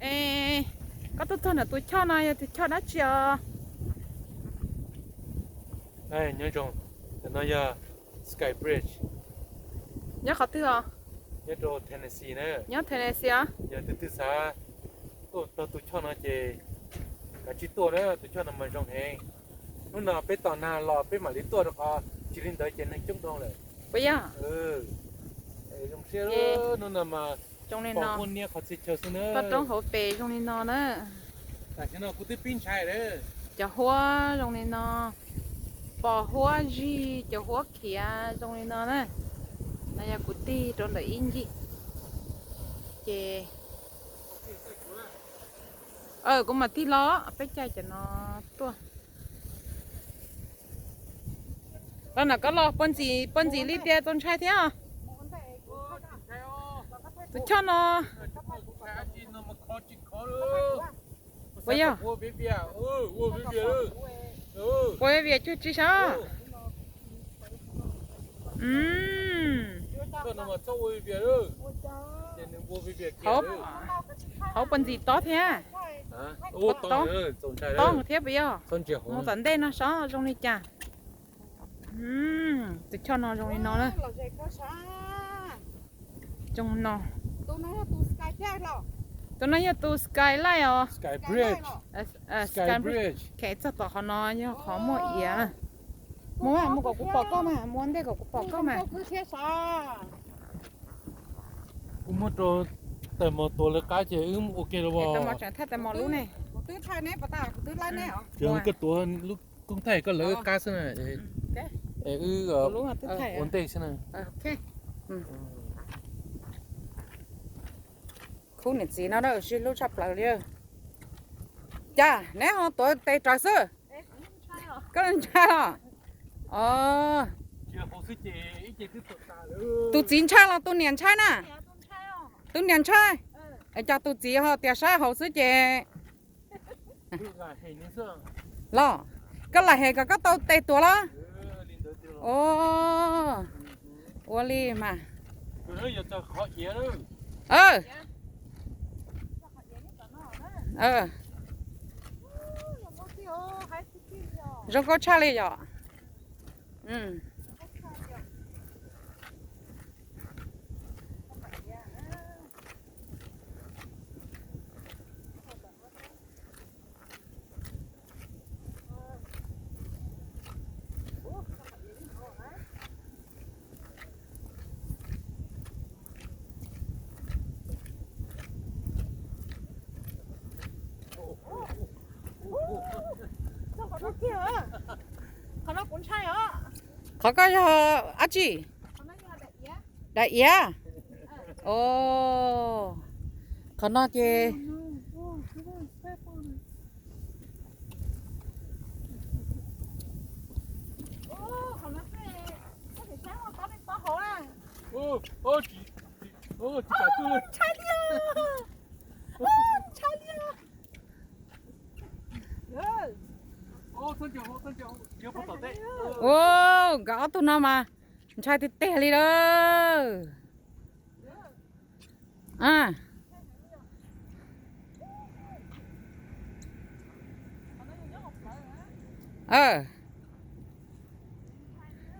Es koj tuaj txog ntawm tus choj no yog tus choj dab tsi os? Nyob zoo, no yog Sky Bridge. Nyob qhov twg os? Nyob rau Tennessee na. Nyob Tennessee os. Yog tus twg xav tuaj txog tus choj no ces kav tsij tuaj na, tus choj no mas zoo heev. Hnub no peb tos nag los peb mam li tuaj rau qhov tsis li ntawd ces neeg coob dhau lawm. Puas yog? Zoo siab, hnub no mas zoo li no, pom huab niab qhov txhia chaw xwb na. Toj roob hauv pes zoo li no na. Tam sim no kuv twb pib ntshai lawm. Cov huab zoo li no, pos huab zig, cov huab khiav zoo li no na. No yog kuv tig rau ntawm ib ncig ces, kuv mam tig los, peb caij cov no tuaj. Los na koj los, puag ntxim, puag ntxim li tias txaus ntshai thiab. Tus choj no, puas yog? Puas vias cuag tsi saib? Hauv puag ntxim tob thiab. Tob thiab puas yog? Mus tom ntej no saib zoo li cas. Tus choj no zoo li no na. Zoo no. Tus no yog tus Skyline os. Sky Bridge. Kheev txog tom qhov no yog qhov muaj iav. Mus, mus kom kuv pom koj mas, mus ua ntej kom kuv pom koj mas. Kuv muab rau tais mos tuav lawv qab ces wb ua ke los. Tais mos tseem thaij tais mos lub ne. Ces koj tuav lub koob thaij koj lawv qab xwb na. Es wb ua ntej xwb na. Khub niam txiv no sib hlub tshaj plaws li. Cas neb ho tuav tes raws xwb? Koj ntshai os? Tus txiv ntshai los tus niam ntshai na? Tus niam ntshai. Es cas tus txiv ho tias saib hauv xwb ces. Los, koj lam hem kom koj tau tes tuav los? Ua li mas. Zoo nkauj tshaj li yom. Qhov koj yog dab tsi? Daim iav. Qhov no ces Ua, nkawd ob tug no mas ntshai tiag tiag li lawm.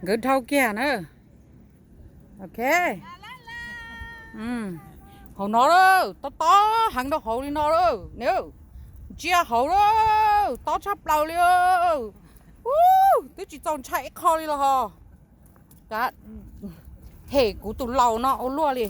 Nkawd dhau kiag na. Ok. Hauv no lawm, tob tob heev rau hauv li no lawm ne. Ntsia hauv lawm, tob tshaj plaws li. Twb tsis txaus ntshai ib qho li los ho. Hem kuv tus laus no ua luaj li.